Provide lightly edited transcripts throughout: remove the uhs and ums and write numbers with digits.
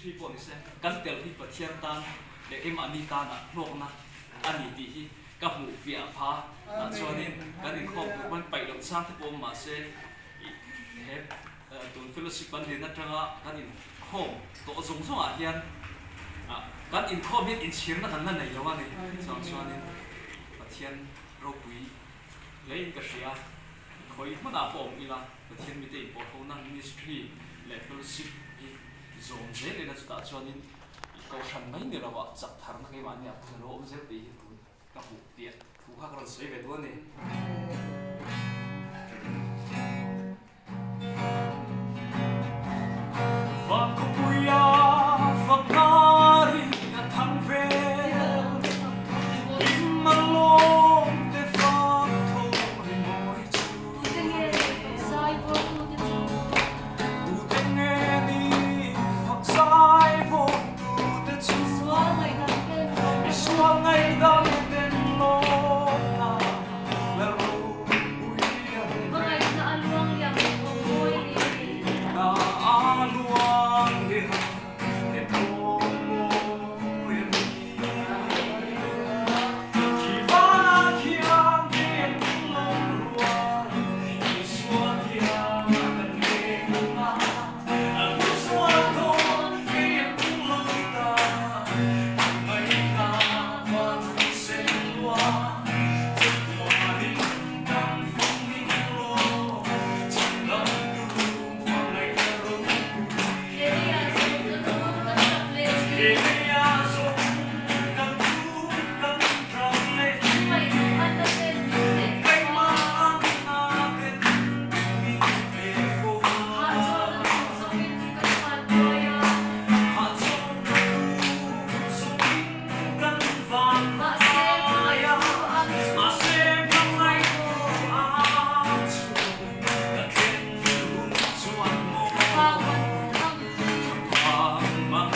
ministry pawh ni se kan tel hi Pathian tan leh keimahni tana hlawkna a ni tih hi ka hmuh fiah pha. Tah chuanin kan inkhawm tur pawn paih loh chang te pawh awm mahse he tun fellowship kan din atanga kan inkhawm tawh zawng zawngah hian kan inkhawm hian inchhirna kan la nei lo a ni. Chuvang chuanin Pathian ropui hlein ka hria. Khawi hmunah pawh awm ila Pathian mite inpawhhona ministry leh fellowship hi zawm zel ila chutah chuanin kohhran mai ni lovah chak tharna keimahni ah pawh hian lo awm zel tih hi tun ka hmuh piah thu kha ka rawn sawi ve duh a ni. Van khawpuia fakari a thang vel, hlim a lawm te fak thawm ri mawi chu. Tute nge fak zai vawrtute chu? Tute nge ni fak zai vawrtute chu? Misual ngaihdam ten lawmna. Misual ngaihdam ten lawmna la ropui an reng. Hmangaihna a luang liam leh thawm mawi a ni. Hmangaihna a luang liam leh thawm mawi a ni. Khi vanah khian kei an lo rual, Isua hian a kan leng a. A hmu sual dawn kei an lo ta, hmangaihna van sen lua. Leia zawng ka nu kan tap leh thin. Hmangaihna a na ten min hneh fo a. Hahchawlna tur zawngin kan vanduai a. Mahse hmangaihtu ang chu Thla man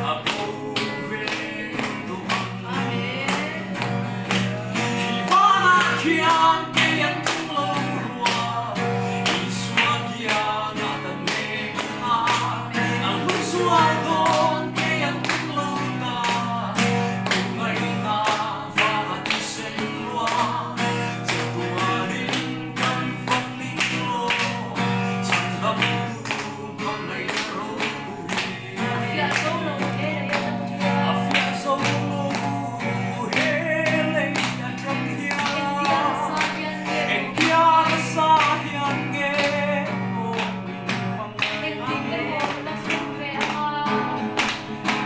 ang bo ve tawh ang. Amen. A fiah zo lo he lei atang hian. Engtia nasa hian nge maw.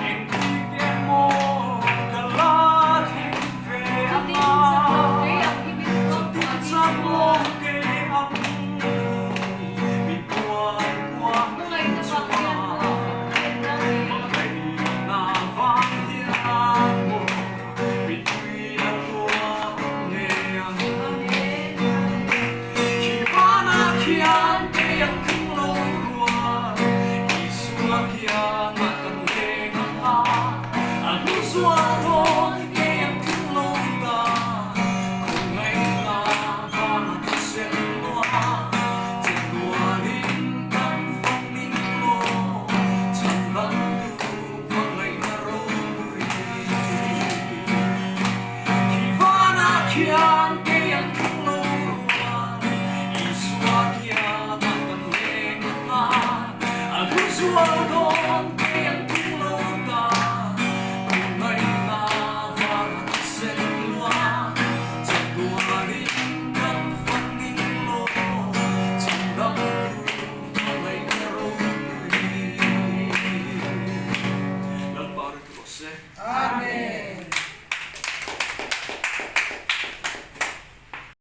Engtik emaw ka la thleng ve anga. Chutin chak lo kei ang hi min kuangkuah ni chu maw. Hmangaihna vang hian maw min hnek vang ni. Amen.